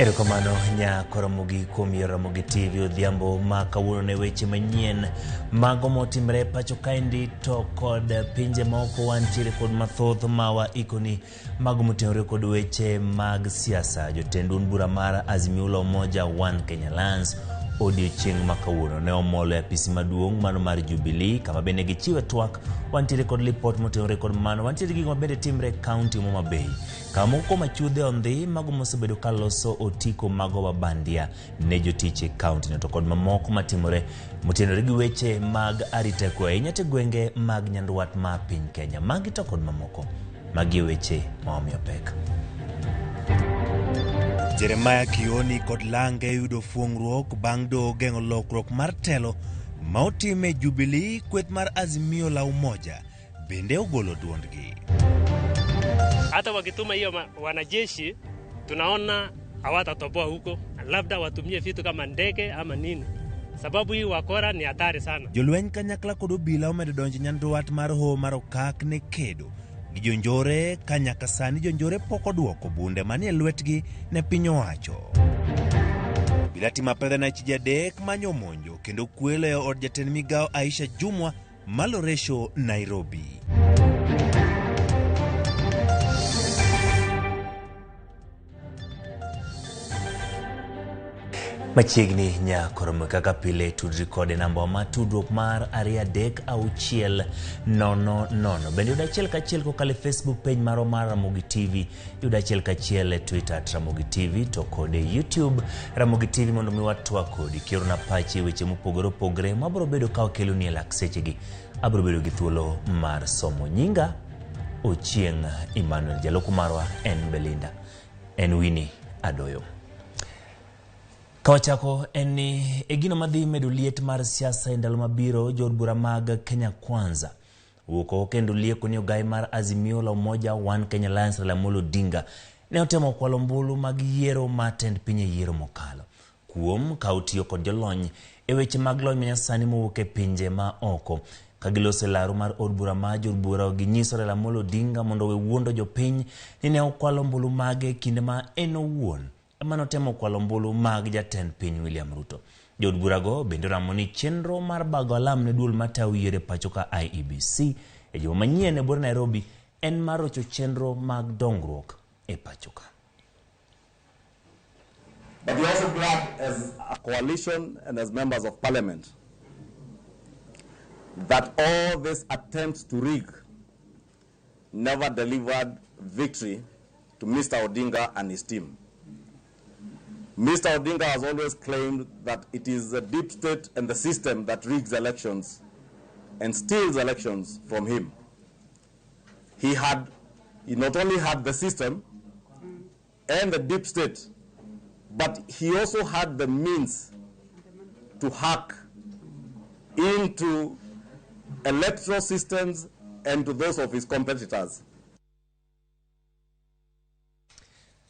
Erokamano nya Koromogi kuom yiero Ramogi TV odhiambo ma kawuono ne weche manyien mago motimre pacho kaendi to kod pinje maoko wantiere kod mathoth ma waikoni mago motenore kod weche mag siasa. Jotend duond bura mar Azimio la Umoja One Kenya Alliance odiochieng' ma kawuono ne omolo e apisi maduong' mano mar Jubilee kama bende gichiwe twak. Wantiere kod lipot motenore kod mano. Wantiere gi gigo mabende timre e kaunti Homa Bay kama moko kuom achudhe ondhi mago mosebedo ka loso otiko mag obabandia ne jotich e kaunti no to kod mamoko matimore motenore gi weche mag arita kwe ahinya to e gwenge mag nyandwat ma piny Kenya. Magi to kod mamoko. Magi e weche ma wamiyo pek. Jeremiah Kioni kod Lange yudo fuong'ruok bang' doho geng'o lokruok mar telo ma otim e Jubilee kweth mar Azimio la Umoja bende ogolo duondgi. Hata wakituma hiyo wanajeshi tunaona hawatatoboa huko, labda watumie vitu kama ndege ama nini, sababu hii wakora ni hatari sana. Jolweny kanyakla kod obila omedo donjo nyandwat mar hoho mar Okak ne kedo gi jonjore ka nyaka sani jonjore pok oduoko bunde manie lwetgi ne piny owacho. Obila timo apedha ne achije adek manyo monjo kendo kwelo e od jatend migawo Aisha Jumwa ma Loresho, Nairobi. Machiegni nyakoromo kaka pile tudri kode namba ma tudruok mar 23600. Bende yud achiel kachiel kokalo e Facebook page marwa mar Ramogi TV, yud achiel kachiel e Twitter at Ramogi TV to kod e YouTube Ramogi TV mondo mi watwak kodi. Kiorona pachi e weche mopogore opogore mabiro bedo ka wakeloni e lak sechegi. Abiro bedo gi thuolo mar somo nyinga Ochieng' Emmanuel. Jaloko marwa en Belinda. En Winnie Adoyo. Kawachako en ni e gino madhi medo liet mar siasa e ndalo mabiro, jood bura mag Kenya Kwanza owuok oko kendo lieko ni ogai mar Azimio la Umoja One Kenya Alliance Raila Amolo Odinga ne otemo kwalo ombulu mag yiero mar tend piny e yiero mokalo kuom ka otiyo kod jolony e weche mag lony manyasani mowuok e pinje ma oko. Ka giloso e laru mar od bura ma jood bura ginyiso Raila Amolo Odinga mondo owe wuondo jopiny ni ne okwalo ombulu mage e kinde ma en owuon ema notemo kwalo ombulu mag jatend piny William Ruto. Jood burago bende oramo ni chenro mar bago alam ne duol matayo yiero e pacho ka IEBC e juma manyien e buore Nairobi en mar rocho chenro mag dongruok e pacho ka. But we're also glad as a coalition and as members of parliament that all these attempts to rig never delivered victory to Mr. Odinga and his team. Mr. Odinga has always claimed that it is the deep state and the system that rigs elections and steals elections from him. He not only had the system and the deep state, but he also had the means to hack into electoral systems and to those of his competitors.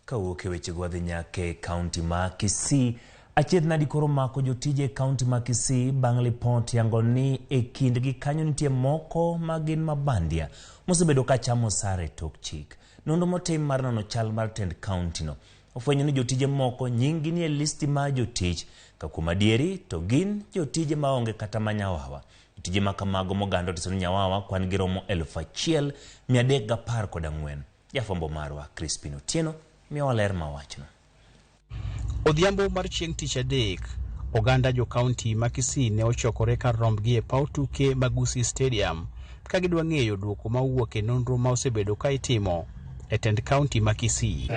Kawuok e wechego wadhi nyaka e kaunti ma Kisii. Achiedh nadi koro mako jotije e kaunti ma Kisii bang' lipot yango ni e kindgi kanyo nitie moko ma gin mabandia mosebedo ka chamo osara e tok chik. Nonro motim mar nono chal mar tend kaunti no ofwenyo ni jotije moko nyinggi nie listi mar jotich ka kuom adieri to gin jotije maonge kata manyawawa. Jotije ma kamago moganda otiso ni nyawawa kwan gi romo 1314. Jafwambo marwa Crispin Otieno miyowa ler ma wachno. Odhiambo mar chieng' tich adek, oganda jo kaunti ma Kisii ne ochokore kar rombgi e paw tuke mag Gusii Stadium ka gidwa ng'eyo duoko ma owuok e nonro ma osebedo ka itimo. e tend kaunti ma Kisii.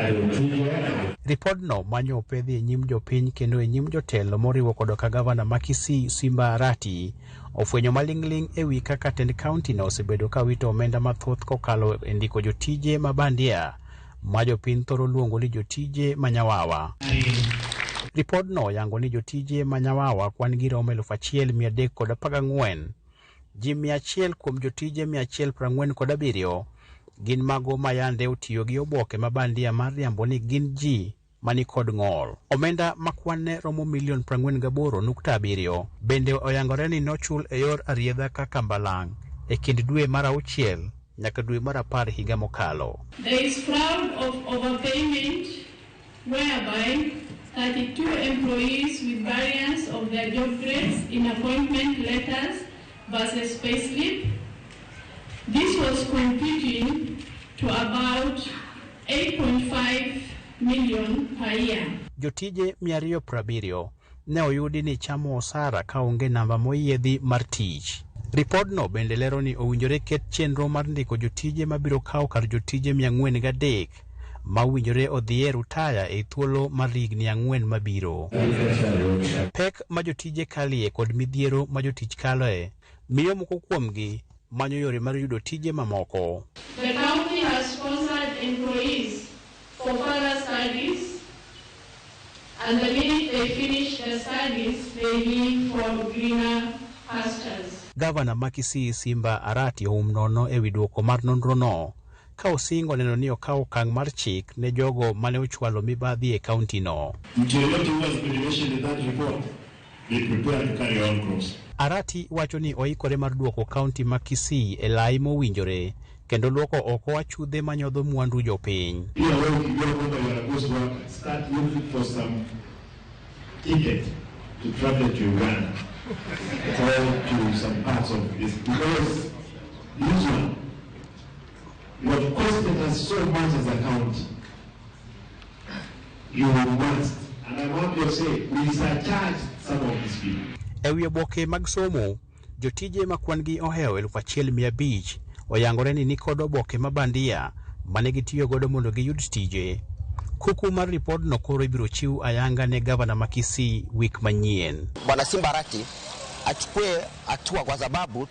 Ripodno manyo opedhi e nyim jopiny kendo e nyim jotelo moriwo koda ka gavana ma Kisii Simba Arati ofwenyo maling'ling' ewi kaka tend kaunti no osebedo ka wito omenda mathoth kokalo e ndiko jotije ma bandia ma jopiny thoro luongo ni jotije manyawawa. Ripodno oyango ni jotije manyawawa kwan gi romo 1314. Ji 100 kuom jotije 147 gin mago ma yande otiyo gi oboke ma bandia mar riambo ni gin ji manikod ng'ol. Omenda ma kwan-ne romo milion 48.7 bende oyangore ni nochul e yor ariedha kaka mbalang' e kind dwe mar 6 nyaka dwe mar 10 higa mokalo. There is fraud of overpayment whereby 32 employees with variance of their job grades in appointment letters versus payslip. This was computing to about 8.5 million per year. Jotije 270 ne oyudi ni chamo osara kaonge namba moyiedhi mar tich. Ripodno bende lero ni owinjore ket chenro mar ndiko jotije mabiro kawo kar jotije 403 ma owinjore odhi e rutaya e thuolo mar higni 4 mabiro. Pek ma jotije kalie kod midhiero ma jotich kaloe miyo moko kuomgi manyo yore mar yudo tije mamoko. The county has sponsored employees for further studies, and the minute they finish their studies, they leave for greener pastures. Gavana ma Kisii Simba Arati oum nono ewi duoko mar nonrono ka osingo neno ni okawo okang' mar chik ne jogo mane ochwalo mibadhi e kaunti no. Mtu yeyote who has been mentioned in that report, be prepared to carry your own cross. Arati wacho ni oikore mar duoko kaunti ma Kisii e lai mowinjore kendo luoko oko achudhe manyodho mwandu jopiny. Pia wewe ukijua kwamba you are a ghost worker, start looking for some ticket to travel to Uganda or to some parts of this, because this one, you have costed us so much as a county. You must, and I want to say, we surcharged some of these people. Ewi oboke mag somo, jotije ma kwan gi ohewo 1500 oyangore ni nikod oboke ma bandia mane gitiyo godo mondo giyud tije. Kuku mar ripodno koro ibiro chiw ayanga ne gavana ma Kisii wik manyien. Bwana Simba Arati achukue hatua kwa sababu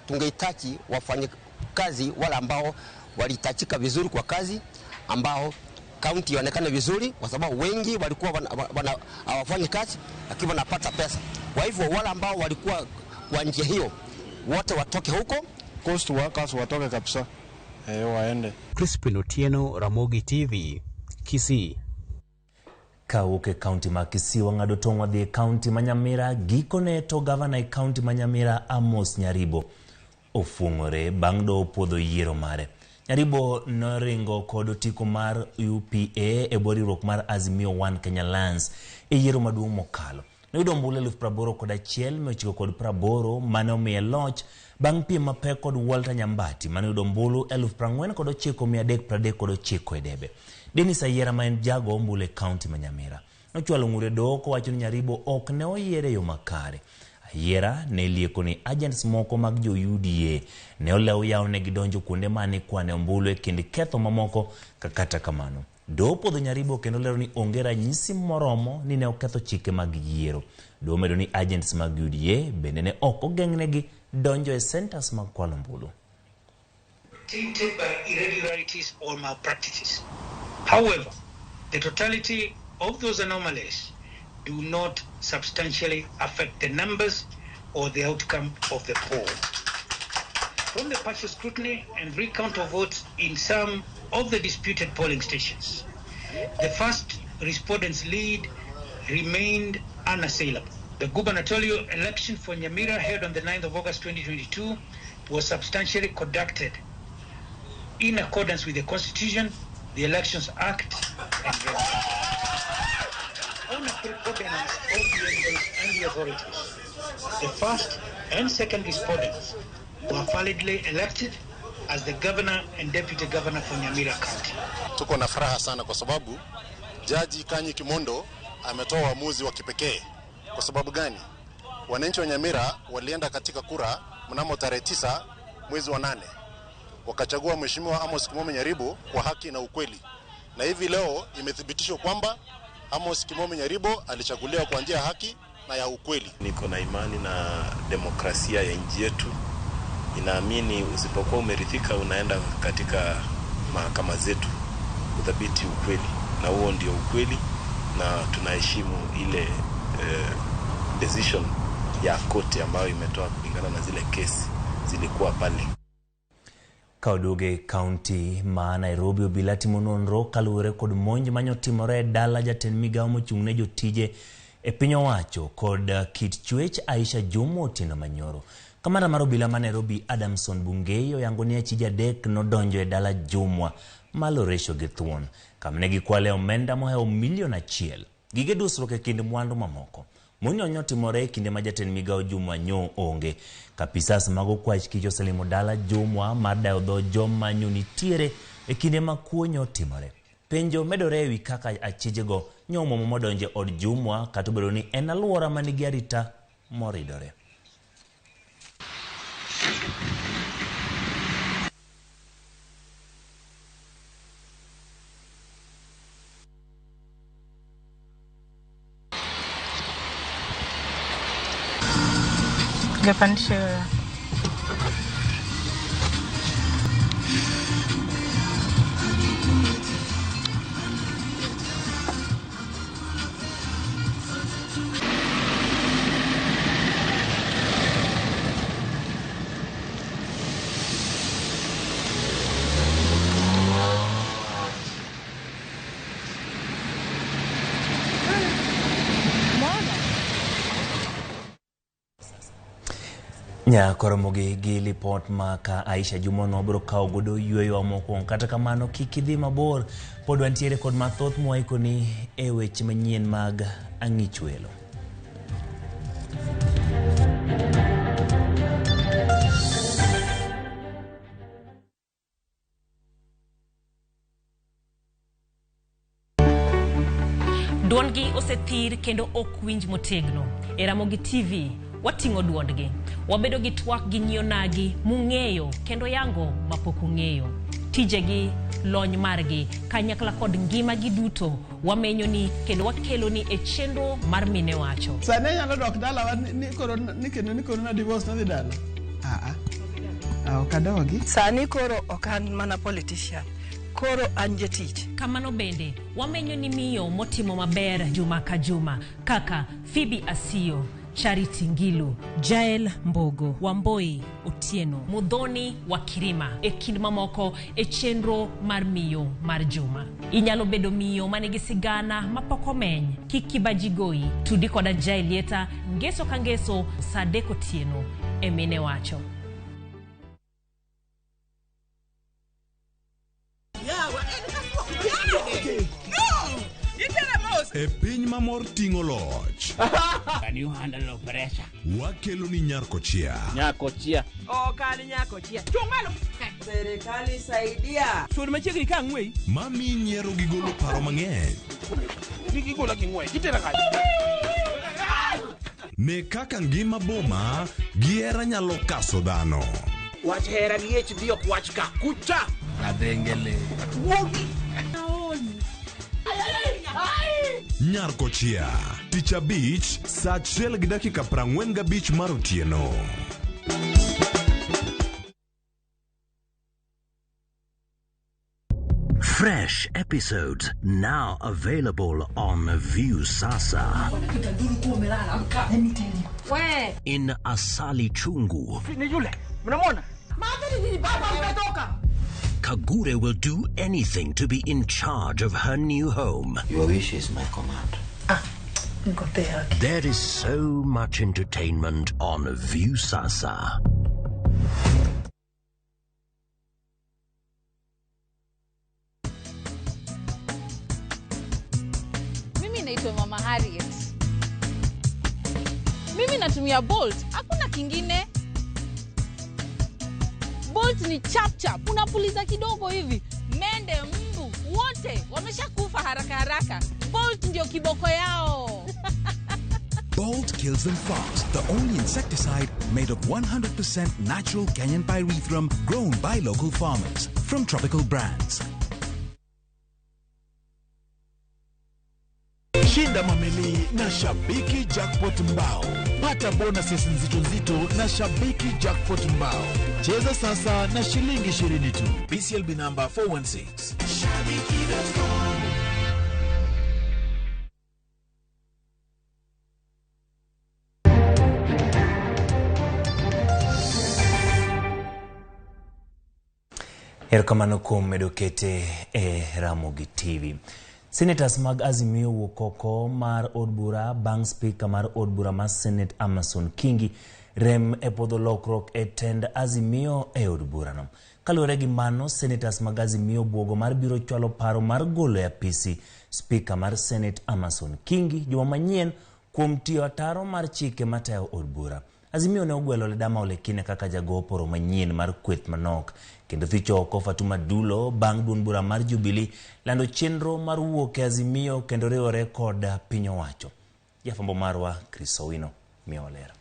tungehitaji wafanye kazi wale ambao walihitajika vizuri kwa kazi, ambao kaunti ionekane vizuri, kwa sababu wengi walikuwa hawafanyi kazi lakini wanapata pesa. Kwa hivyo wale ambao walikuwa kwa njia hiyo wote watoke huko. Coast workers watoke kabisa, waende. Crispin Otieno, Ramogi TV, Kisii. Kawuok e kaunti ma Kisii wang'ado tong' wadhi e kaunti ma Nyamira. Gikone to gavana e kaunti ma Nyamira Amos Nyaribo ofung'ore bang' doho puodho yiero mare. Nyaribo noringo kod otiko mar UPA e bwo riwruok mar Azimio One Kenya Alliance e yiero maduong' mokalo. Noyudo ombulu 81,980 mane omiye loch bang' piem mapek kod Walter Nyambati mane oyudo ombulu 49,339 e debe. Dennis Ayiera ma en jago ombulu e kaunti ma Nyamira nochwalo ng'ur e doho kowacho ni Nyaribo ok ne oyier e yo makare. Ayiera ne lieko ni agents moko mag jo UDA ne olewo yawnegi donjo kuonde mane ikwane ombulu e kind ketho mamoko. Kata kamano, doho puodho Nyaribo kendo lero ni onge ranyisi moromo ni ne oketho chike mag yiero. Doho medo ni agents mag UDA bende ne ok ogeng'negi donjo e centers mag kwalo ombulu. Tainted by irregularities or malpractices. However, the totality of those anomalies do not substantially affect the numbers or the outcome of the poll. From the partial scrutiny and recount of votes in some of the disputed polling stations, the first respondent's lead remained unassailable. The gubernatorial election for Nyamira held on the 9th of August 2022 was substantially conducted in accordance with the Constitution, the Elections Act, and regulations. On a preponderance of the evidence and the authorities, the first and second respondents were validly elected as the governor and deputy governor for Nyamira County. Tuko na furaha sana kwa sababu Jaji Kanyi Kimondo ametoa uamuzi wa kipekee. Kwa sababu gani? Wananchi wa Nyamira walienda katika kura mnamo tarehe 9 mwezi wa 8 wakachagua Mheshimiwa Amos Kimomi Nyaribo kwa haki na ukweli. Na hivi leo imethibitishwa kwamba Amos Kimomi Nyaribo alichaguliwa kwa njia ya haki na ya ukweli. Niko na imani na demokrasia ya nchi yetu. Inaamini usipokuwa umeridhika unaenda katika mahakama zetu kudhibiti ukweli, na huo ndio ukweli, na tunaheshimu ile decision ya koti ambayo imetoa kulingana na zile kesi zilikuwa pale. Ka oduogo e kaunti ma Nairobi, obila timo nonro kaluwore kod monj manyotimore e dala jatend migao mochung' ne jotije e piny owacho kod kit chwech Aisha Juma otieno manyoro. Kamanda mar obila ma Nairobi Adamson Bungei oyango ni achije adek nodonjo e dala Jumwa maloresho gi thuon kama ne gikwale omenda mohewo 1 million, gige dusruok e kind mwandu mamoko. Monj notimore e kinde ma jatend migao Jumwa nyo onge. Kapisas mag okwach kich oselimo dala Jumwa mar dayo dho joma nyo nitiere e kinde ma kuo nyotimore. Penjo medore ewi kaka achijego nyomuomo modonjo e od Jumwa kata obedo ni en alwora manigi arita moridore. Ungepandisha wewe. Nyakoromogi gi lipot ma ka Aisha Juma no biro kawo godo yweyo mokwongo. Kata kamano kik idhi mabor, pod wantiere kod mathoth mwaikoni e weche manyien mag ang'ichwelo. Duondgi osethir kendo ok winj motegno. E Ramogi TV wating'o duondgi. Wabedo gi twak gi nyionagi mung'eyo kendo yango mapok ung'eyo. Tijegi, lony margi, kanyakla kod ngimagi duto wamenyoni kendo wakeloni e chenro mar Mine Wacho. Sani anyalo dok dalawa ni koro ni kendo ni koro na divorce nadhi dala. Ah ah. Ok adogi. Sani koro ok an mana politician. Koro an jatich. Kamano bende wamenyo ni miyo motimo maber juma ka juma kaka Phoebe Asiyo, Charity Ngilu, Jael Mbogo, Wamboi Otieno, Mudhoni wa Kirima e kind mamoko e chenro mar miyo mar juma. Inyalo bedo miyo manigi sigana mapok omeny. Kik kibaji goyi. Tudi koda Jael Lieta ngeso ka ngeso saa 3 otieno e Mine Wacho. E piny mamor ting'o loch. Can you handle pressure? Wakelo ni Nyarkochia. Nyakochia. Ok an nyakochia. Chung' malo. Serikali saidia. Sud machiegni ka ang'weyi. Mami nyiero gi golo paro mang'eny. Kik igola gi ng'wech. Itera kanye? Ne kaka ngima boma gi hera nyalo kaso dhano. Wach hera gi HD ok wach ka. Kucha. Adhengele. Wuogi. Nyarkochia. Tich abich saa 1:45 mar otieno. Fresh episodes now available on Viusasa. In Asali Chungu, Ni yule. Mnamwona? Kagure will do anything to be in charge of her new home. Your wish is my command. There is so much entertainment on Viusasa. Mimi naitwa Mama Harriet. Mimi natumia Bolt, hakuna kingine. Bolt ni chap chap, unapuliza kidogo hivi, mende, mbu wote wameshakufa haraka haraka. Bolt ndio kiboko yao. Bolt. Bolt kills them fast. The only insecticide made of 100% natural Kenyan pyrethrum grown by local farmers. From Tropical Brands. Shinda mameli na Shabiki Jackpot Mbao. Pata bonuses nzito nzito na Shabiki Jackpot Mbao. Cheza sasa na shilingi 20 tu. BCLB number 416. Shabiki.com. Erokamano kuom medo kete e Ramogi TV. Senators mag Azimio wuok oko mar od bura bang' spika mar od bura mar Senate Amason Kingi rem e podho lokruok e tend Azimio e od burano. Kaluwore gi mano, senators mag Azimio buogo mar biro chwalo paro mar golo e apisi spika mar Senate Amason Kingi juma manyien kuom tiyo ataro mar chike matayo od bura. Azimio ne ogwelo Ledama Olekina kaka jago oporo manyien mar kweth manok kendo thicho oko Fatuma Dulo bang' duond bura mar Jubilee lando chenro mar wuok e Azimio kendo riwore kod piny owacho. Jafwambo marwa Chris Owino miyo ler.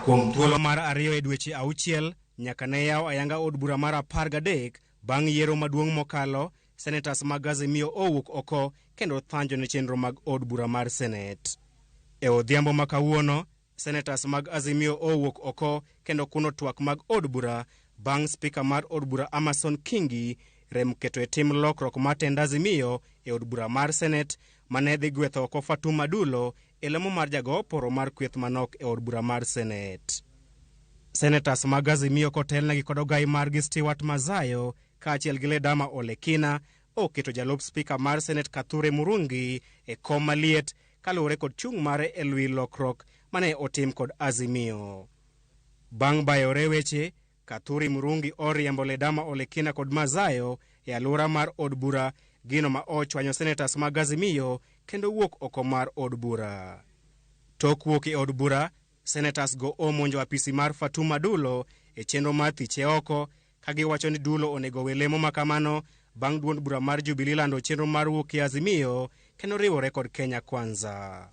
Kuom thuolo mar 2 e dweche 6 nyaka ne yaw ayanga od bura mar 13 bang' yiero maduong' mokalo, senators mag Azimio owuok oko kendo thanjo ne chenro mag od bura mar Senate. E odhiambo ma kawuono, senators mag Azimio owuok oko kendo kuno twak mag od bura bang' spika mar od bura Amason Kingi rem keto e tim lokruok mar tend Azimio e od bura mar Senate mane dhi gwetho oko Fatuma Dulo e lemo mar jago oporo mar kweth manok e od bura mar Senate. Senators mag Azimio kotelnegi kod ogai margi Stewart Mazayo kaachiel gi Ledama Olekina oketo jalup spika mar Senate Kathure Murungi e kom maliet kaluwore kod chung' mare e lwi lokruok mane otim kod Azimio. Bang' bayore weche, Kathuri Murungi oriembo Ledama Olekina kod Mazayo e alwora mar od bura, gino ma ochwanyo senators mag Azimio kendo wuok oko mar od bura. Tok wuok e od bura, senators go omonjo apisi mar Fatuma Dulo e chenro mar thiche oko ka giwacho ni Dulo onego we lemo makamano bang' duond bura mar Jubilee lando chenro mar wuok e Azimio kendo riwore kod Kenya Kwanza.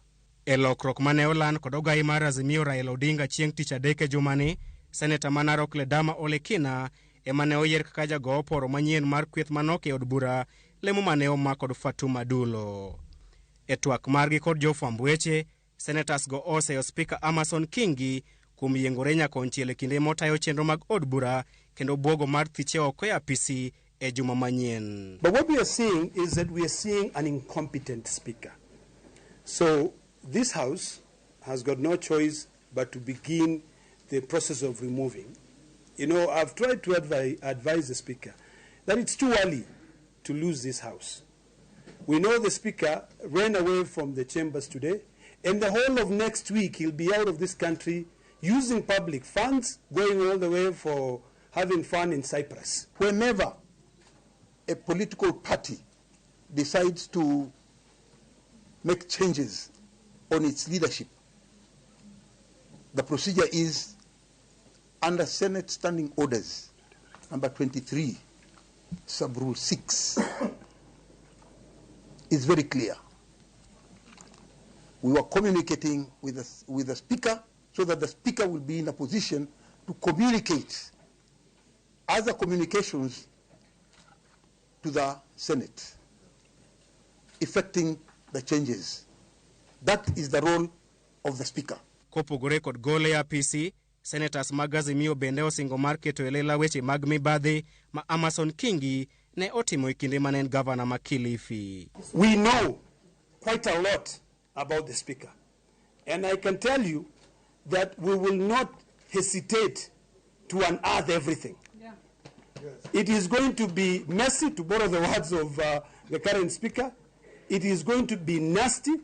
E lokruok mane oland kod ogai mar Azimio Raila Odinga chieng' tich adek e jumani, seneta ma Narok Ledama Olekina ema ne oyier kaka jago oporo manyien mar kweth manok e od bura, lemo mane omak kod Fatuma Dulo. E twak margi kod jofwamb weche, senators go oseyo spika Amason Kingi kuom yiengore nyakonchiel e kinde motayo chenro mag od bura kendo buogo mar thiche oko e apisi e juma manyien. But what we are seeing is that we are seeing an incompetent speaker. So this house has got no choice but to begin the process of removing. You know, I've tried to advise the speaker that it's too early to lose this house. We know the speaker ran away from the chambers today, and the whole of next week he'll be out of this country using public funds, going all the way for having fun in Cyprus. Whenever a political party decides to make changes on its leadership, the procedure is under Senate Standing Orders, number 23, sub-rule 6, is very clear. We were communicating with the speaker so that the speaker will be in a position to communicate other communications to the Senate, effecting the changes. That is the role of the speaker. Kopogore kod gole e apisi, senators mag Azimio bende osingo mar keto e lela weche mag mibadhi ma Amason Kingi ne otimo e kinde mane en gavana ma Kilifi. We know quite a lot about the speaker, and I can tell you that we will not hesitate to unearth everything. Yeah. It is going to be messy, to borrow the words of the current speaker. It is going to be nasty,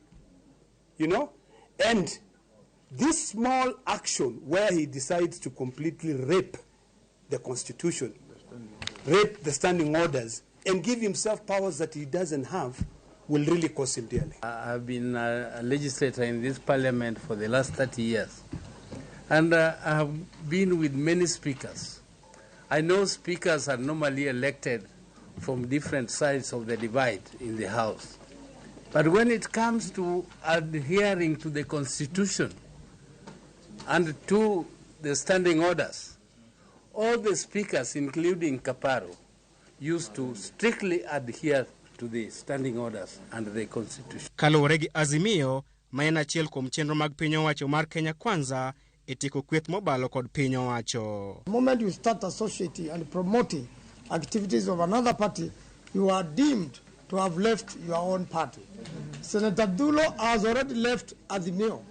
you know, and this small action where he decides to completely rape the Constitution, rape the standing orders, and give himself powers that he doesn't have will really cost him dearly. I've been a legislator in this parliament for the last 30 years, and I have been with many speakers. I know speakers are normally elected from different sides of the divide in the House. But when it comes to adhering to the Constitution and to the standing orders, all the speakers, including Kaparo, used to strictly adhere to the standing orders and the Constitution. Kaluwore gi Azimio, ma en achiel kuom chenro mag piny owacho mar Kenya Kwanza e tieko kweth mobalo kod piny owacho. The moment you start associating and promoting activities of another party, you are deemed to have left your own party. Senator Dulo has already left Azimio,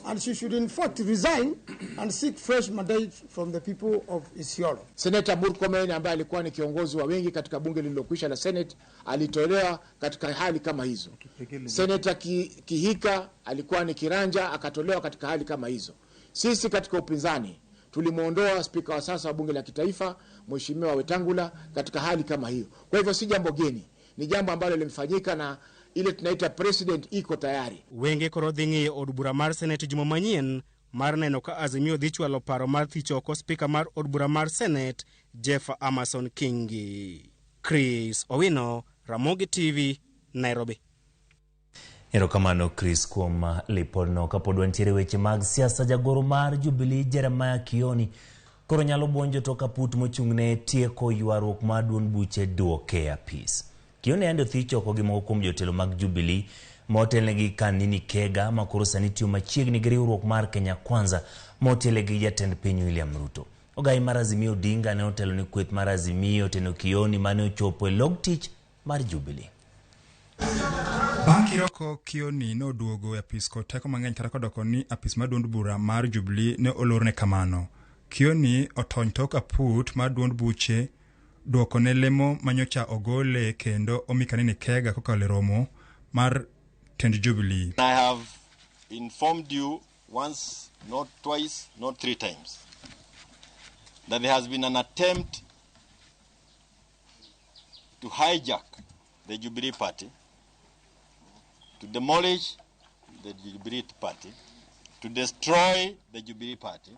and she should in fact resign and seek fresh mandate from the people of Isiolo. Seneta Murkomen ambaye alikuwa ni kiongozi wa wengi katika bunge lililokwisha la Senate alitolewa katika hali kama hizo. Seneta Kihika alikuwa ni kiranja akatolewa katika hali kama hizo. Sisi katika upinzani tulimwondoa spika wa sasa wa bunge la kitaifa Mheshimiwa Wetangula katika hali kama hiyo. Kwa hivyo si jambo geni, ni jambo ambalo limefanyika na ile tunaita president iko tayari. Wenge koro dhi ng'iyo od bura mar Senate juma manyien mar neno ka Azimio dhi chwalo paro mar thicho oko spika mar od bura mar Senate Jeff Amason Kingi. Chris Owino, Ramogi TV, Nairobi. Erokamano Chris kuom lipodno. Kapod wantiere weche mag siasa, jagoro mar Jubilee Jeremiah Kioni koro nyalo buonjo tok aput mochung'ne tieko ywaruok mar duond buche duoke e apis. Kioni yande othich oko gi moko kuom jotelo mag Jubilee motelnegi Kanini Kega ma koro sani tiyo machiegni gi riwruok mar Kenya Kwanza motelnegi jatend piny William Ruto. Ogai mar Azimio Odinga ne otelo ne kweth mar Azimio teno Kioni mane ochopo e log tich mar Jubilee. Bang' kiroko Kioni noduogo e apis kod teko mang'eny kata kodoko ni apis mar duond bura mar Jubilee ne olorne kamano. Kioni otony tok aput mar duond buche duoko ne lemo manyocha ogole kendo omi Kanini Kega kokalo e romo mar tend Jubilee. I have informed you once, not twice, not three times, that there has been an attempt to hijack the Jubilee Party, to demolish the Jubilee Party, to destroy the Jubilee Party.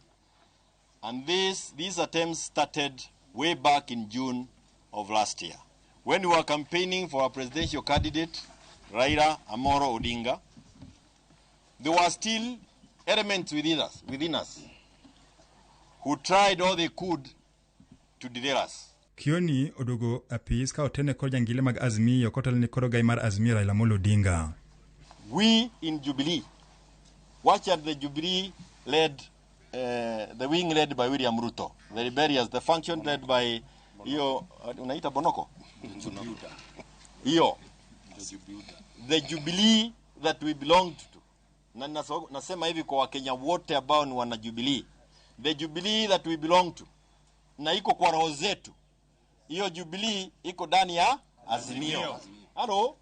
And these attempts started way back in June of last year, when we were campaigning for our presidential candidate, Raila Amolo Odinga. There were still elements within us who tried all they could to derail us. Kioni oduogo apis ka otene kod jangile mag Azimio kotelne kod ogai mar Azimio Raila Amolo Odinga. We in Jubilee, watch at the Jubilee led, the wing led by William Ruto, the rebellious, the function led by hiyo unaita Bonoko, hiyo the Jubilee that we belonged to. Na nasema hivi kwa Wakenya wote ambao ni wana Jubilee, the Jubilee that we belong to, na iko kwa roho zetu. Hiyo Jubilee iko ndani ya Azimio. Halo?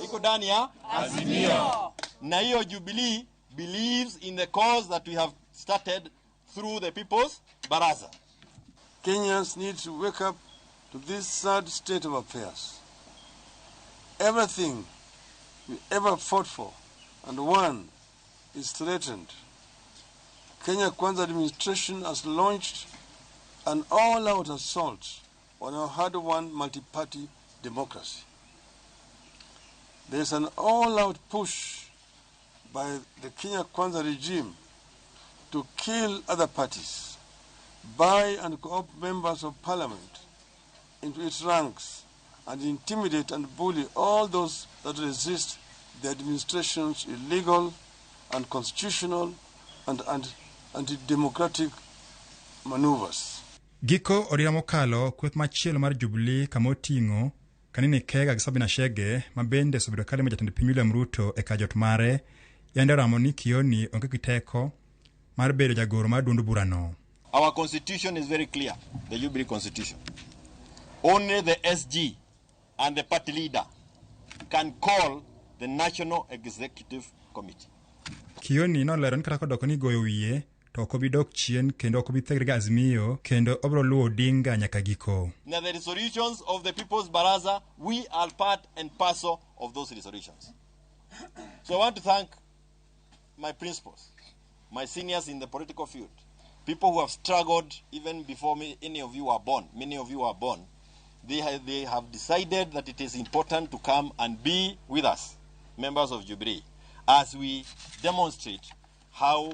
Iko ndani ya Azimio. Na hiyo Jubilee believes in the cause that we have started through the People's Baraza. Kenyans need to wake up to this sad state of affairs. Everything we ever fought for and won is threatened. Kenya Kwanza administration has launched an all-out assault on our hard-won multi-party democracy. There's an all-out push by the Kenya Kwanza regime to kill other parties, buy and co-opt members of parliament into its ranks, and intimidate and bully all those that resist the administration's illegal, unconstitutional, and anti-democratic maneuvers. Giko odira mokalo kweth machielo mar Jubilee kama oting'o Kanini Kega gi Sabina Chege ma bende osebedo kalimo jatend piny William Ruto e kajot mare yande oramo ni Kioni onge gi teko mar bedo jagoro mar duond burano. Our constitution is very clear, the Jubilee constitution. Only the SG and the party leader can call the National Executive Committee. Kioni nolero ni kata kodoko ni goyo wiye to ok obi dok chien kendo ok obi thegre gi Azimio kendo obiro luwo Odinga nyaka giko. Now the resolutions of the People's Baraza, we are part and parcel of those resolutions. So I want to thank my principals, my seniors in the political field, people who have struggled even before me, any of you were born, many of you were born. They have decided that it is important to come and be with us. members of Jubilee, as we demonstrate how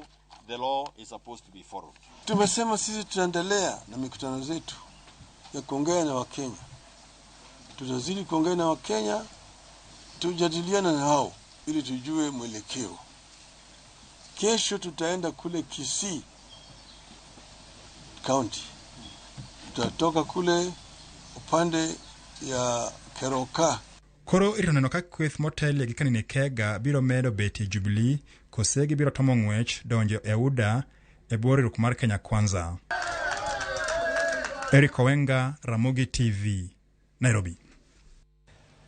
the law is supposed to be followed. Tumesema sisi tutaendelea na mikutano zetu ya kuongea na Wakenya. Tutazidi kuongea na Wakenya, tujadiliane na hao ili tujue mwelekeo. Kesho tutaenda kule Kisii County, tutatoka kule upande ya Keroka. Koro irito neno ka kweth motelie gi Kanini Kega biro medo betie Jubilee kose gibiro tomo ng'wech donjo e UDA e bwo riwruok mar Kenya Kwanza. Eric Owenga, Ramogi TV, Nairobi.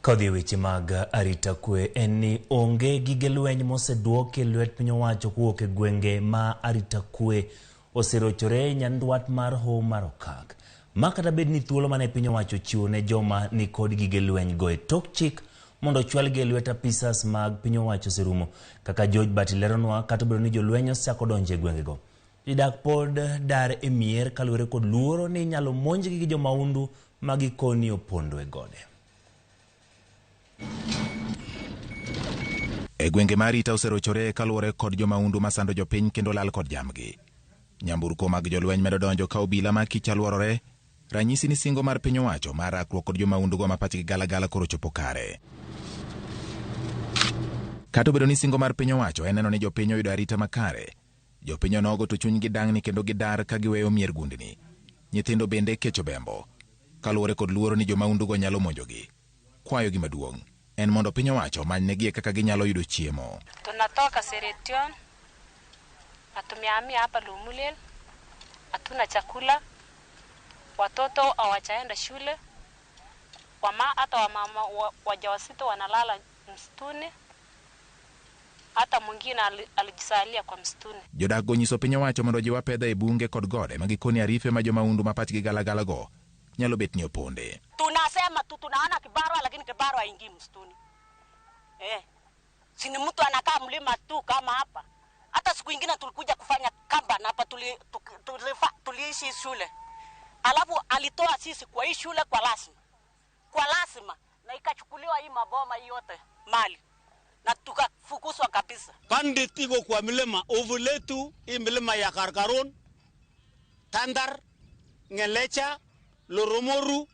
Kodhi e weche mag arita kwe en ni onge gige lweny moseduoki e lwet piny owacho kowuok e gwenge ma arita kwe oserochore nyandwat mar Hoho mar Okak. Ma kata bed ni thuolo mane piny owacho chiwo ne joma nikod gige lweny go e tok chik mondo ochwalgi e lwet apisas mag piny owacho oserumo. Kaka George Bati leronwa, kata obedo ni jolweny osechako donjo e gwengego, jodak pod dar e mier kaluwore kod luoro ni inyalo monjgi gi jomaundu ma gikoni opondo e gode. E gwenge ma arita oserochore kaluwore kod jomaundu masando jopiny kendo lal kod jamgi. Nyamburko mag jolweny medo donjo ka obila ma kich alworore, ranyisi ni singo mar piny owacho mar rakruok kod jomaundugo ma pachgi galagala koro chopo kare. Kata obedo ni singo mar piny owacho en neno ni jopiny oyudo arita makare, jopiny onogo to chunygi dang'ni kendo gidar ka giweyo mier gundni. Nyithindo bende kecho bembo, kaluwore kod luoro ni jomaundugo nyalo monjogi. Kwayogi maduong' en mondo piny owacho omanynegie kaka ginyalo yudo chiemo. Tunatoka Seretion na tumehamia hapa Lumulel, hatuna chakula, watoto hawajaenda shule, hata wamama wajawazito wanalala msituni, hata mwingine alijisalia kwa msituni. Jodak go nyiso piny owacho mondo ojiw apedha e bunge kod gode ma gikoni arife ma jomaundu ma pachgi galagala go nyalo bet ni oponde. Tunasema tu tunaona kibarua, lakini kibarua haingii msituni. Si ni mtu anakaa mlima tu kama hapa. Hata siku ingine tulikuja kufanya kamba na hapa tuliishi shule. Alafu alitoa sisi kwa hii shule kwa lazima. Kwa lazima na ikachukuliwa hii maboma hii yote mali. Na tukafukuzwa kabisa. Bandit iko kwa milima ovuletu, hii milima ya Karkaron, Tandar, Ngelecha, Loromoru,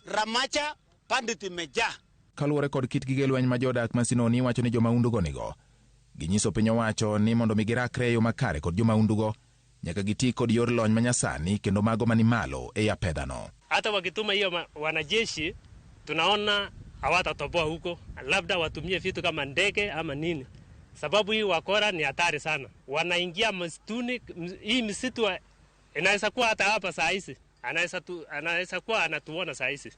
Ramacha, bandit imejaa. Kaluwore kod kit gige lweny ma jodak ma Sinoni wacho ni jomaundugo nigo, ginyiso piny owacho ni mondo mi girakre e yo makare kod jomaundugo, nyaka giti kod yor lony manyasani kendo mago mani malo e apedhano. Hata wakituma hiyo wanajeshi, tunaona hawatatoboa huko, labda watumie vitu kama ndege ama nini. Sababu hii wakora ni hatari sana. Wanaingia msituni, hii msitu inaweza kuwa hata hapa saa hizi. Anaweza kuwa anatuona saa hizi.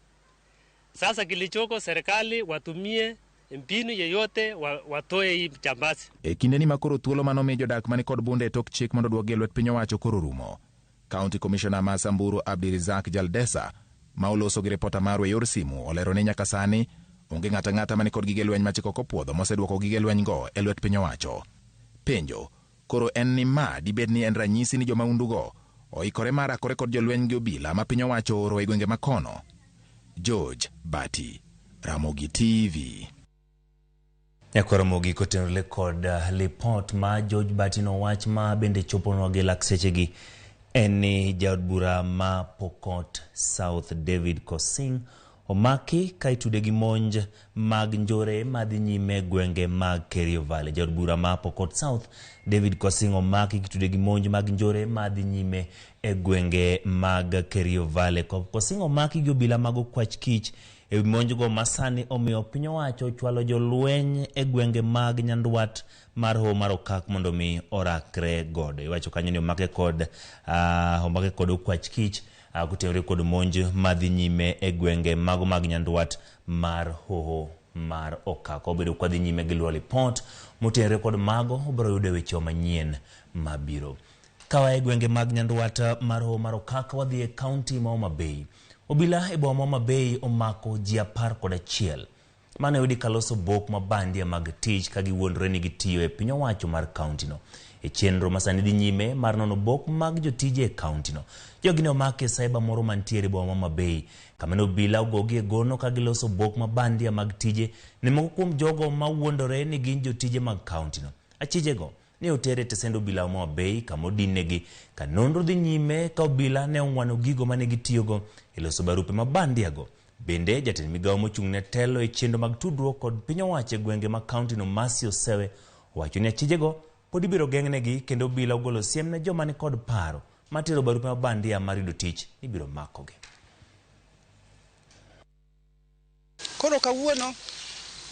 Sasa kilichoko serikali watumie mbinu yeyote watoe hii jambazi. E kindeni makoro thuolo manomi jodak mani kod bunde e tok chik mondo oduogi e lwet piny owacho koro rumo. County Commissioner ma Samburu Abdirizak Jaldesa ma oloso gi ripota marwa e yor simu olero ni nyaka sani onge ng'ato ang'ata mani kod gige lweny ma chik ok opuodho moseduoko gige lweny go e lwet piny owacho. Penjo koro en ni ma dibed ni en ranyisi ni jomaundugo oikore mar rakore kod jolweny gi obila ma piny owacho ooro e gwenge makono. George Bati, Ramogi TV. Nyakwar Ramogi kotenore kod lipot ma George Bati nowach ma bende choponwa gi lak sechegi en ni jaod bura ma Pokot South David Kosing omaki ka itude gi monj mag njore madhi nyime gwenge mag Kerio Valley. Jaod bura ma Pokot South David Kosing omaki kitude gi monj mag njore madhi nyime e gwenge mag Kerio Valley. Kosing omaki gi obila mag okwach kich e monjgo masani omiyo piny owacho ochwalo jolweny e gwenge mag nyandwat mar Hoho mar Okak mondo mi orakre godo. Iwacho kanyo ni omake kod okwach kich kotenore kod monj madhi nyime e gwenge mago mag nyandwat mar Hoho mar Okak. Obedo kwadhi nyime gi luwo lipot motenore kod mago obiro yudo weche manyien mabiro. Kawa e gwenge mag nyandwat mar Hoho mar Okak wadhi e kaunti ma Homa Bay. Obila e boma ma Homa Bay omako ji 11 mane oyudi kaloso bok mabandia mag tich ka giwuondore ni gitiyo e piny owacho mar kauntino. E chenro masani dhi nyime mar nono bok mag jotije e kauntino. Jogi ne omaki e cyber moro mantiere e boma ma Homa Bay, kama ne obila ogogi e gono ka giloso bok mabandia mag tije ne moko kuom jogo mawuondore ni gin jotije mag kauntino. Achijego ne oter e tesend obila ma Homa Bay kama odinnegi ka nonro dhi nyime ka obila ne ong'wano gigo mane gitiyogo e loso barupe mabandiago. Bende jatend migawo mochung' ne telo e chenro mag tudruok kod piny owacho e gwenge mag kauntino Mercy Osewe owacho ni achijego pod ibiro geng'negi kendo obila ogolo siem ne joma nikod paro mar tero barupe mabandia mar yudo tich ni ibiro makogi. Koro kawuono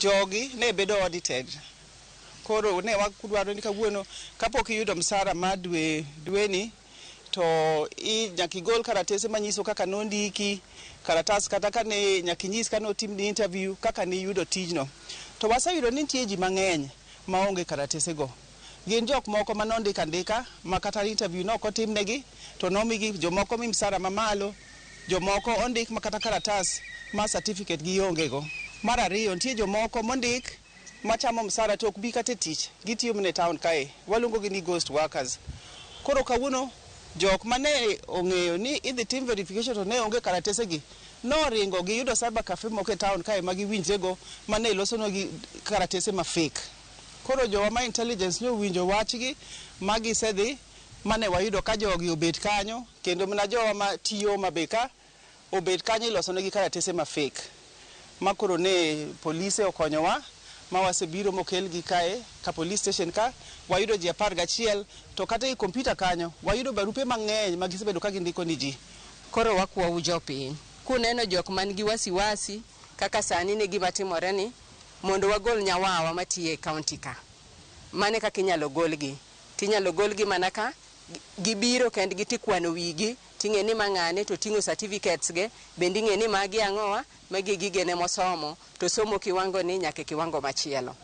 jogi ne bedo audited. Koro ne wakdwaro ni kawuono kapok iyudo msara mar dweni to nyaka igol karatese manyiso kaka nondiki, karatas kata kane nyaka inyis kane otimni interview kaka niyudo tijno. To waseyudo ni nitie ji mang'eny maonge karatesego. Gin jok moko manondik andika ma kata interview ne ok otimnegi to nomigi jomoko mi msara mamalo, jomoko ondik ma kata karatas ma certificate gionge go. Mar ariyo nitie jomoko mondik machamo msara to ok bi kata e tich, gitiyo mana e town kae, waluongo gi ni ghost workers. Koro kawuono jok mane ong'eyo ni idhi tim verification to ne onge karatesegi noringo giyudo cyber cafe moko e town kae ma giwinjrego mane ilosonegi karatese ma fake. Koro jowa ma intelligence ne owinjo wachgi ma gisedhi mane wayudo ka jogi obet kanyo kendo mana jowa ma tiyo Homa Bay ka obet kanyo ilosonegi karatese ma fake. Ma koro ne polise okonyowa ma wasebiro mokelgi kae ka police station ka wayudo ji 11 to kata e kompyuta kanyo wayudo barupe mang'eny ma gisebedo ka gindiko ni ji. Koro wakwau jopiny kuneno jok man gi wasiwasi kaka sani ne gima timore ni mondo wagol nyawawa matiyo e kaunti ka. Mane kaka inyalo golgi. Tinyalo golgi mana ka gibiro kendgi tikwano wigi ting'e ni ma ng'ane to ting'o certificates ge bende ing'e ni magi ang'owa magi gigene mosomo to somo kiwango ni nyaka kiwango machielo.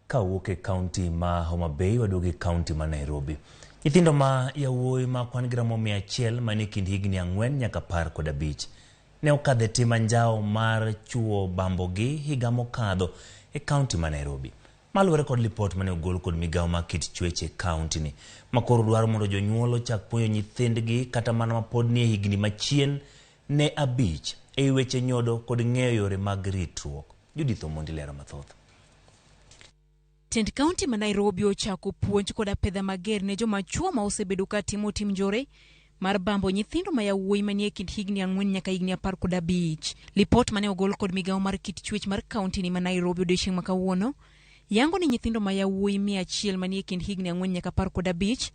Kawuok e kaunti ma Homa Bay waduogo e kaunti ma Nairobi. Nyithindo ma yawuoyi ma kwan gi romo 100 manie kind higni 4 nyaka 15 ne okadho e tim anjawo mar chuo bambogi higa mokadho e kaunti ma Nairobi. Maluwore kod lipot mane ogol kod migawo mar kit chwech e kaunti ni, ma koro dwaro mondo jonyuol ochak puonjo nyithindgi kata mana mapod nie higni machien ne 5 e weche nyodo kod ng'eyo yore mag ritruok. Judith Omondi lero mathoth. Tend kaunti ma Nairobi ochako puonj kod apedha mager ne joma chuo ma osebedo ka timo tim njore mar bambo nyithindo ma yawuoyi manie kind higni 4 nyaka higni 15. Lipot mane ogol kod migawo mar kit chwech mar kaunti ni ma Nairobi odiochieng' ma kawuono yango ni nyithindo ma yawuoyi 100 manie kind higni 4 nyaka 15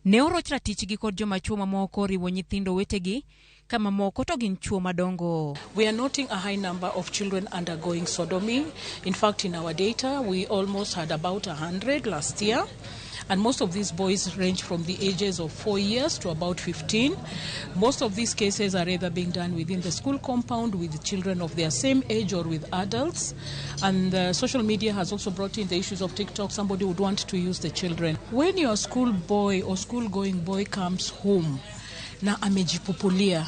ne oroch ratichgi kod joma chuo mamoko oriwo nyithindo wetegi kama moko to gin chuo madongo. We are noting a high number of children undergoing sodomy. In fact, in our data, we almost had about 100 last year. And most of these boys range from the ages of 4 years to about 15. Most of these cases are either being done within the school compound with children of their same age or with adults. And social media has also brought in the issues of TikTok. Somebody would want to use the children. When your school boy or school-going boy comes home, na amejipupulia,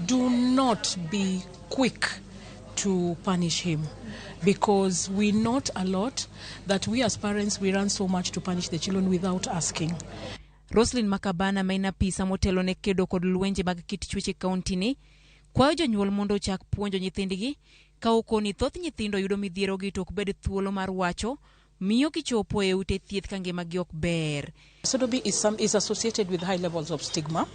do not be quick to punish him, because we note a lot that we as parents, we run so much to punish the children without asking. Roslyn Makabana ma en apisa motelo ne kedo kod lwenje mag kit chwech e kaunti ni kwayo jonyuol mondo ochak puonjo nyithindgi ka okoni thoth nyithindo yudo midhierogi to ok bed thuolo mar wacho miyo gichopo e ute thieth ka ngimagi ok ber. Sodomy is associated with high levels of stigma,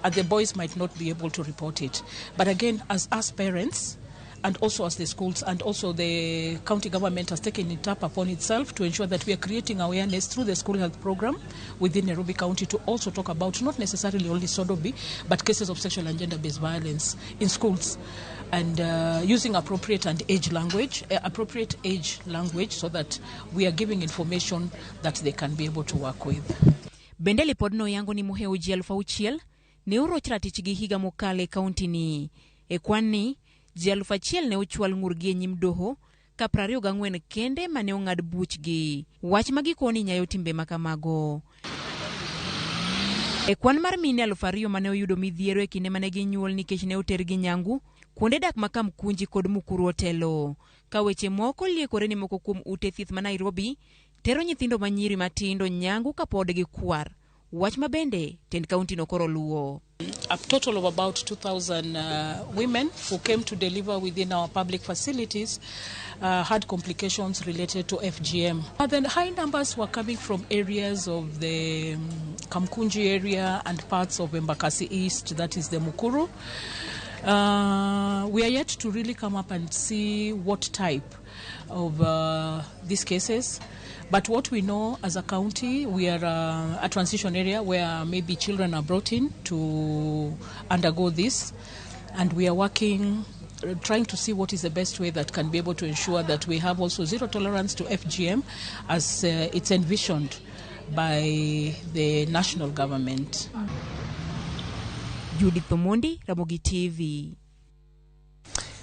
and the boys might not be able to report it. But again, as us parents, and also as the schools, and also the county government has taken it up upon itself to ensure that we are creating awareness through the school health program within Nairobi County to also talk about not necessarily only sodomy, but cases of sexual and gender-based violence in schools, and using appropriate and age language, appropriate age language, so that we are giving information that they can be able to work with. Bende lipodno yango ni mohewo ji 6,000 ne oroch ratichgi higa mokalo e kaunti ni. E kwan ni, ji 1,000 ne ochwal ng'urgi e nyim doho ka 24 kende mane ong'ad buchgi. Wach ma gikoni nyayo timbe makamago. E kwan mar mine 2,000 mane oyudo midhiero e kinde mane ginyuol nikech ne otergi nyangu, Kuonde dak ma Kamkunji kod Mukuru otelo. Ka weche moko liekore ni moko kuom ute thieth ma Nairobi tero nyithindo ma nyiri matindo nyangu kapod gikwar. Wach ma bende tend kauntino koro luwo. A total of about 2,000 women who came to deliver within our public facilities had complications related to FGM. Then high numbers were coming from areas of the Kamkunji area and parts of Embakasi East, that is the Mukuru. We are yet to really come up and see what type of these cases. But what we know as a county, we are a transition area where maybe children are brought in to undergo this. And we are working, trying to see what is the best way that can be able to ensure that we have also zero tolerance to FGM as it's envisioned by the national government. Judith Omondi, Ramogi TV.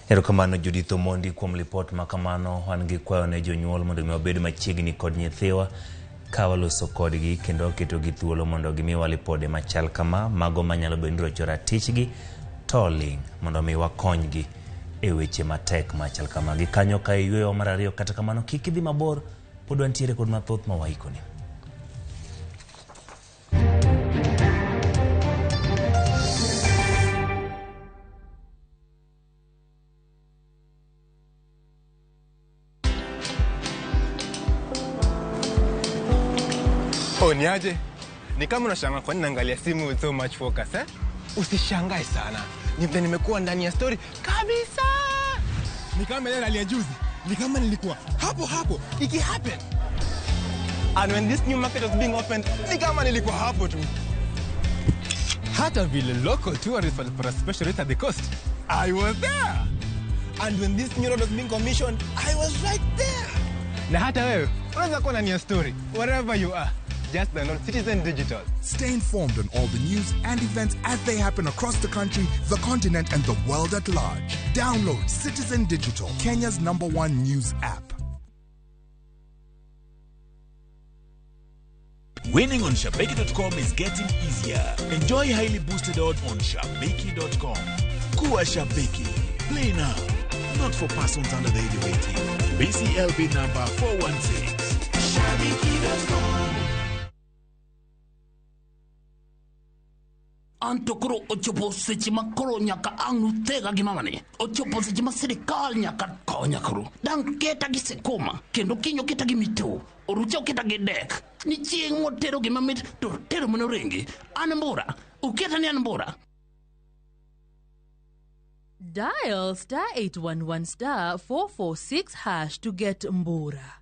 Erokamano Judith Omondi kuom lipot ma kamano. Wan gi kwayo ne jonyuol mondo mi wabed machiegni kod nyithiwa ka waloso kodgi kendo waketogi thuolo mondo gimiwa lipode machal kama, mago manyalo bedo ni rocho ratichgi to ling' mondo mi wakonygi e weche matek machal kama. Gi kanyo ka iyweyo mar ariyo, kata kamano kik idhi mabor, pod wantiere kod mathoth ma waikoni. Oh, niaje? Ni kama unashangaa kwa nini naangalia simu with so much focus, eh? Usishangae sana. Ni vile nimekuwa ndani ya story kabisa. Ni kama ile rally ya juzi. Ni kama nilikuwa hapo hapo iki happen. And when this new market was being opened, ni kama nilikuwa hapo tu. Hata vile local tourists walipata special rate at the coast, I was there. And when this new road was being commissioned, I was right there. Na hata wewe unaweza kuwa ndani ya story wherever you are. Just download Citizen Digital. Stay informed on all the news and events as they happen across the country, the continent, and the world at large. Download Citizen Digital, Kenya's #1 news app. Winning on Shabiki.com is getting easier. Enjoy highly boosted odds on Shabiki.com. Kuwa Shabiki. Play now. Not for persons under the age of 18. BCLB number 416. Shabiki.com. Anto koro ochopo seche ma koro nyaka ang' nuthega gi mamani. Ochopo seche ma sirikal nyaka konya koro. Dang' keta gi sekoma, kendo kiny oketa gi mito, orucha oketa gi dek. Ni chieng' motero gima mit to tero mana orengi. An mbura, uketa ni an mbura. Dial *811 *446# to get mbura.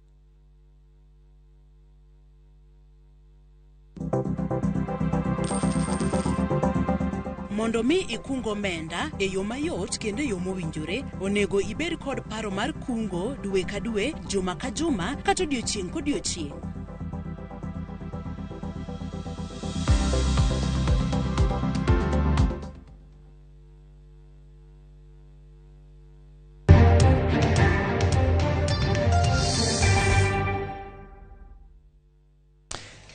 Mondo mi ikung omenda e yo mayot kendo e yo mowinjore, onego ibed kod paro mar kungo dwe ka dwe, juma ka juma, kata odiochieng' kodiochieng'.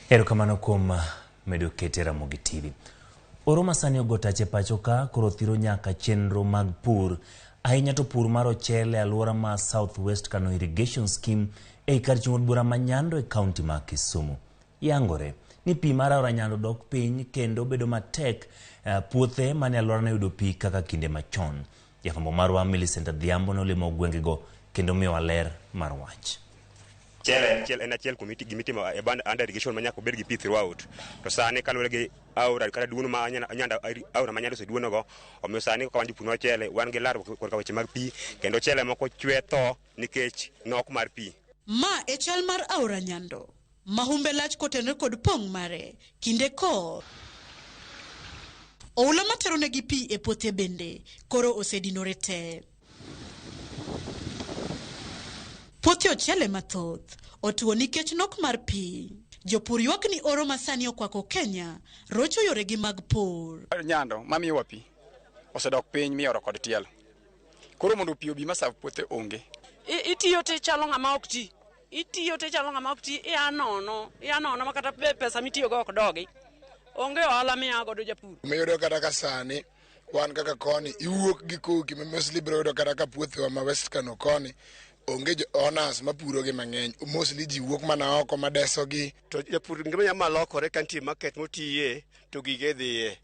Erokamano kuom medo kete Ramogi TV. Oro masani ogo tach e pacho ka koro thiro nyaka chenro mag pur, ahinya to pur mar ochele e alwora ma South West Kano Irrigation Scheme ei kar chung' od bura ma Nyando e kaunti ma Kisumu. Yangore ni pi mar aora Nyando dok piny kendo bedo matek puothe mane alworano yudo pi kaka kinde machon. Jafwambo marwa Millicent Adhiambo nolimo gwengego kendo miyowa ler mar wach. Chele en achiel kuom gimitimo e band under irrigation ma nyaka obed gi pi throughout. To sani kaluwore gi aora kata duono ma Nyando aora ma Nyando oseduono go, omiyo sani kaka wan jopur mar ochele wan gi larruok korka weche mag pi kendo ochele moko chwe tho nikech nok mar pi. Ma e chal mar aora Nyando ma humbe lach kotenore kod pong' mare kinde koth. Oula matero negi pi e puothe bende koro osedinore te. Puothe ochele mathoth otuo nikech nok mar pi. Jopur ywak ni oro masani okwako Kenya rocho yoregi mag pur. Nyando mamiyowa pi osedok piny mioro kod tielo. Koro mondo pi obi masav puothe onge. Itiyo te chalo ng'ama ok ti. Itiyo te chalo ng'ama ok ti, ia nono ma kata pesa mitiyogo ok dogi. Onge ohala miya godo japur. Miyudo kata ka sani Wan kaka koni iwuok gi koki ma mostly biro yudo kata ka puothewa ma West Kano koni onge jo owners mapuro gi mang'eny, mostly ji wuok mana oko madeso gi. To japur ngima nyalo malokore ka nitie market motiye to gige dhiye.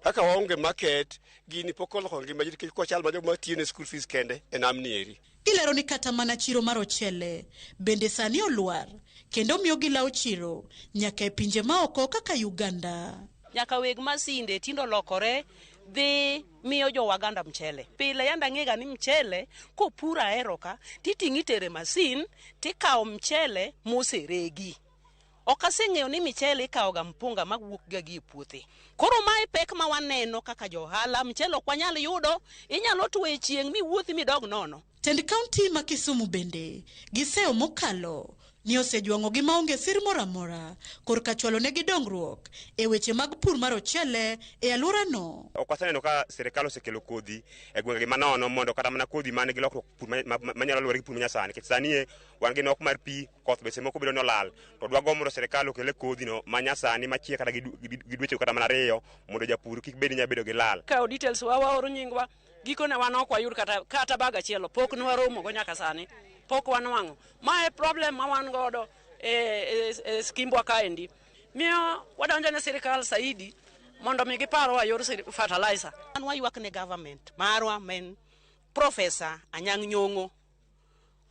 Kaka waonge market, gini pok oloko ngima ji nikech kochal ma joma tiyo ne school fees kende e namni eri. Gilero ni kata mana chiro mar ochele bende sani olwar kendo miyo gilawo chiro nyaka e pinje maoko kaka Uganda. Nyaka weg masinde tindo lokore dhi miyo jo Waganda mchele. Pile yanda ang'ega ni mchele kopur ahero ka titing'o itere masin tikawo mchele moseregi. Ok aseng'eyo ni michele ikawo ga mpunga mawuok ga gi e puothe. Koro mae pek ma waneno kaka jo ohala, mchele ok wanyal yudo, inyalo tuo e chieng' miwuothi midog nono. Tend kaunti ma Kisumu bende giseyo mokalo ni osejwang'ogi maonge sir moro amora korka chwalo negi dongruok e weche mag pur mar ochele e alworano. Ok waseneno ka sirikal osekelo kodhi e gwengegi manono mondo kata mana kodhi man gi lokruok pur manyalo luwore gi pur manyasani, nikech sani e wan gi nok mar pi, koth be seche moko bedo ni olal, to dwagombo mondo sirikal okele kodhi no manyasani machiek kata gi dweche kata mana 2 mondo japur kik bed ni nyalo bedo gi lal. Kawo details wa waoro nyingwa, gikone wan ok wayud kata bag achiel, pok ne waromo go nyaka sani, pok wanwang'o. Mae problem ma wan godo e skimbwa kaendi. Miyo wadonjo ne sirikal saidi mondo mi giparwa yor fertilizer. An waywak ne government marwa men Professor Anyang' Nyong'o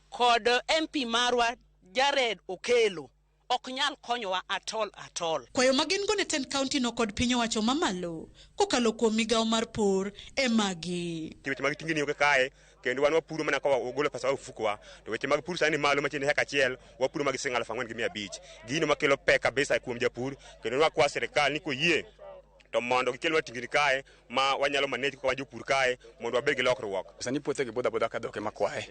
kod MP marwa Jared Okelo ok nyal konyowa at all at all. Kwayo ma gin go ne tend kaunti no kod piny owacho mamalo kokalo kuom migawo mar pur e magi. Weche mag tingni onge kae, kendo wan wapuro mana ka wagolo pesa wa e ofukowa, to weche mag pur sani malo machiegni heka achiel wapuro mag siling 4,500. Gino makelo pek kabisa kuom japur, kendo wakwa sirikal ni koyie to mondo gikelnwa tingni kae ma wanyalo manage kaka wan jopur kae mondo wabed gi lokruok. Sani puothe gi budho abudha ka dhok ema kwaye.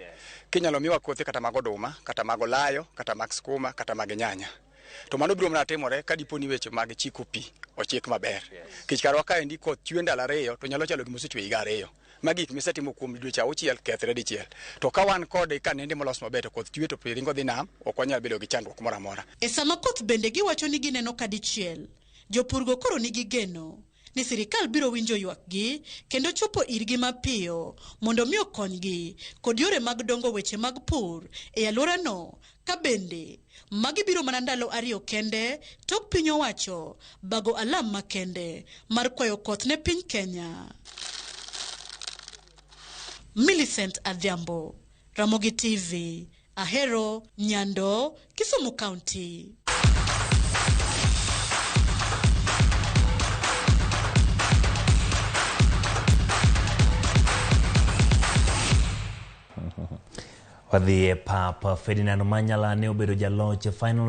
Kinyalo miwa kothe kata mag oduma, kata mag olayo, kata mag skuma, kata mag nyanya. To mano biro mana timore ka dipo ni weche mag chiko pi ochik maber. Nikech karwa kaendi koth chwe ndalo 2 to nyalo chalo gima osechwe higa 2. Ma gik misetimo kuom dweche 6 kethre dichiel. To ka wan kode kanende molos maber to koth chwe to pi ringo dhi nam, ok wanyal bedo gi chandruok moro amora. E sama koth bende giwacho ni gineno ka dichiel, jopurgo koro nigi geno ni sirikal biro winjo ywakgi kendo chopo irgi mapiyo mondo mi okonygi kod yore mag dongo weche mag pur e alworano, ka bende magi biro mana ndalo 2 kende tok piny owacho bago alam makende mar kwayo koth ne piny Kenya. Millicent Adhiambo, Ramogi TV, Ahero, Nyando, Kisumu County. Wadhi e pap. Ferdinand Manyala ne obedo jaloch e final.